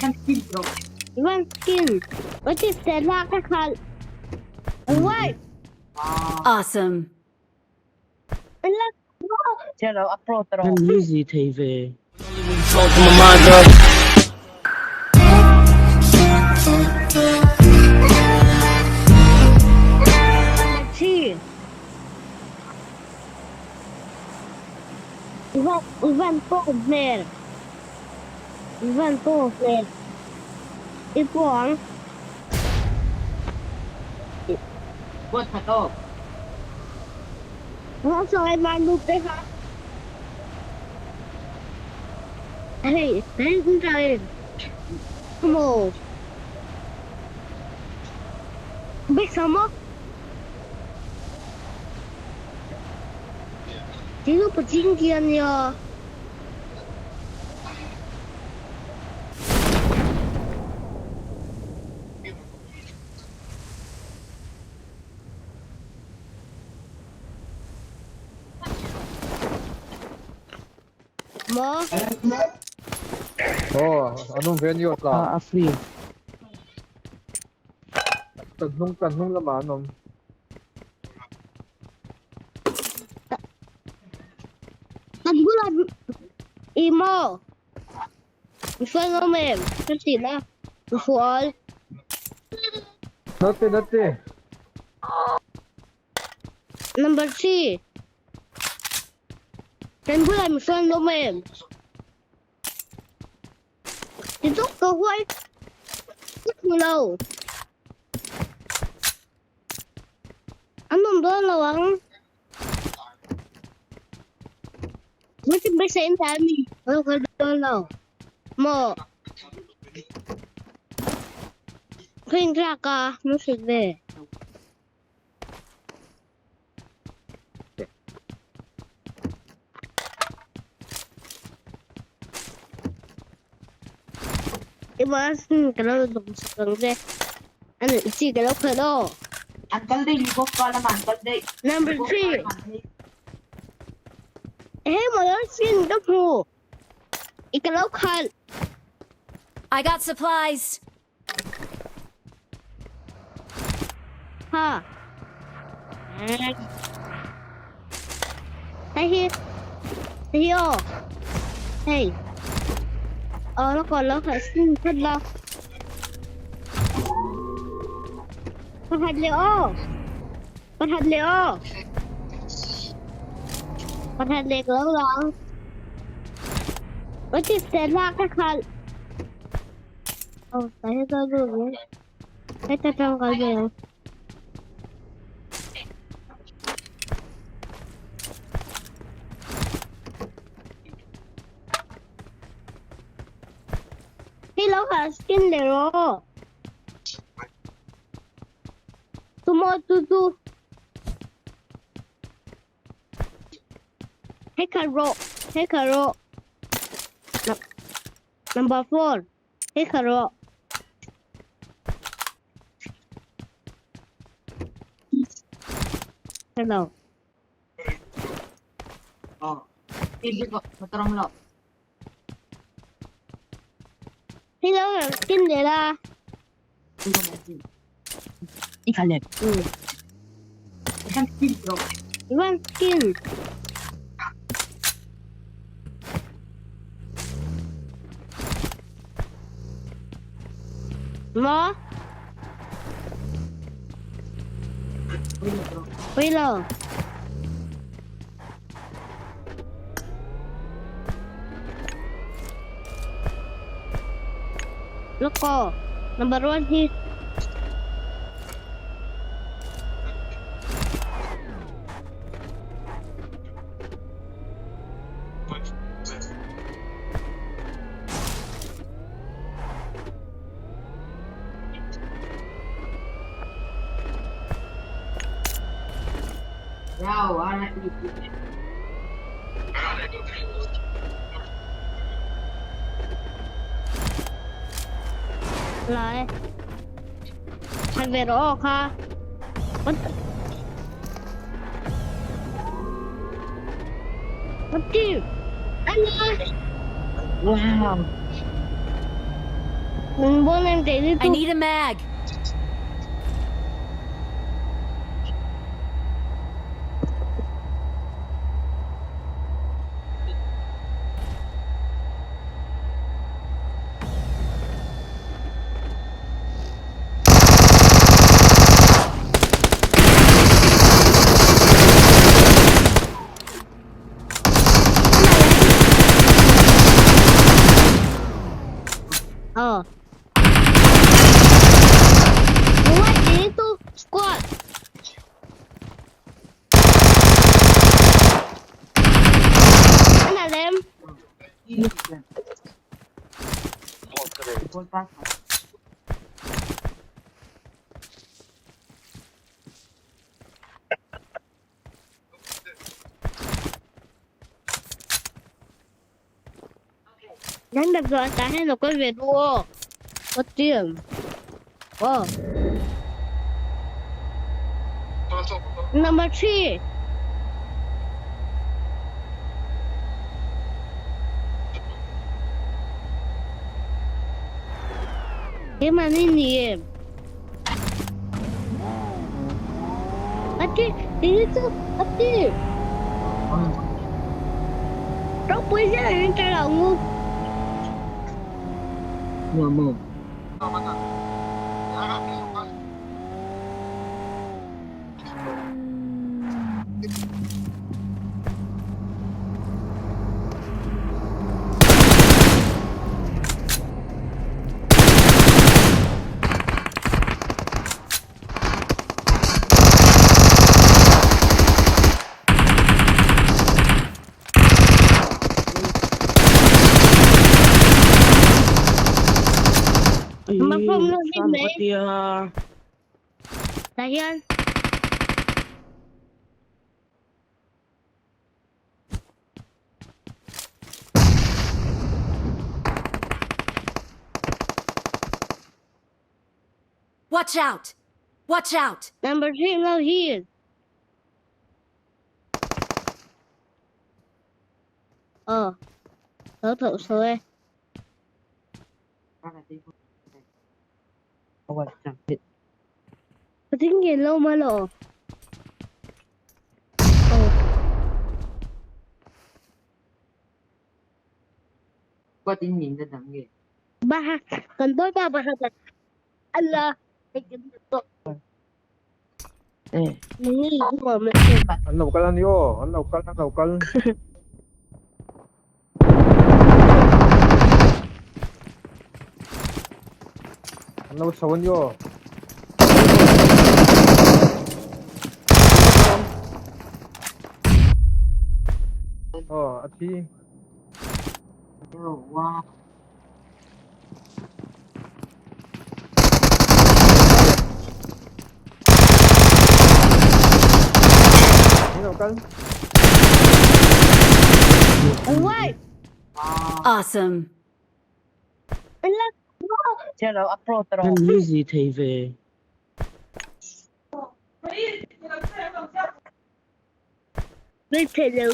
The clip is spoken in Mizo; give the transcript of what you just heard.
Ivan skin. What is the lak ka khal? Wait. Awesome. An easy thei ve. Ivan pawh hmel. Ivan pawh hmel. I pawh ang. Hei, Come Biết sao吗？这个不经典呀。Maw? Aw, an awm ve a ni aw tla. A a free. Kan hnung kan hnung lamah an awm. Kan bulah i maw? I hruai ngam em? Ka ti na. I hruai. Nate nate. Number 3. Kan bulah mi hruai ngam em? Ti tuk ka huai. Ka hmu lo. An awm dawn lo ang. Mo ti beisei in ta mi. Lo kal dawn lo. Maw? Khain tlak a, mo hrilh ve. I masin ka lo dawm sak ang che. A nuih chi ka lo khalh aw. An kal daih ni bawk ka lamah an kal daih. Number 3. He motor sin ka hmu. I ka lo khalh. I got supplies. Ha. Hei hi. Hei hi aw. Hei. Aw nó còn nó phải xin thật là. Pakhat leh aw. Pakhat leh aw. Pakhat leh ka lo lang. What is the lak ka khal? Oh, tayo sa dulo. Ay, tatanggal mo yun. Hello, skin lero. Tumo tutu. Take a rock. Take a rock. Number 4. Take a rock. Hello. Oh. Hello, skin nila. Ivan skin. Maw? Pui lo. Loko. Number 1 hi. Lại. Anh về đó kha. What the? What the? Anh ơi. Wow. Min bon em thei I lutuk. need a mag. Ờ. What is to squad? Anh là em. Đánh đập rồi cả hai nó có về đua. Có tiền. Wow. Number 3. Keimah ni ni em. Ati, ini tu, ati. Ropui zet in tha lo ngu. Nuam maw? Number 4 lo hi Sam mai. ka tia. Tah hian. Watch out! Watch out! Number 3 lo hi. Ờ. Tớ thử rồi. Có tiếng gì lâu mà lộ. Ờ. Ba, cần tôi ba ba ba. Allah. An lo kal a ni aw, an lo kal, an lo kal. An lo chho a ni aw. Aw, a thi. An lo kal. Wait. Awesome. Allah. An easy thei ve. Bây giờ.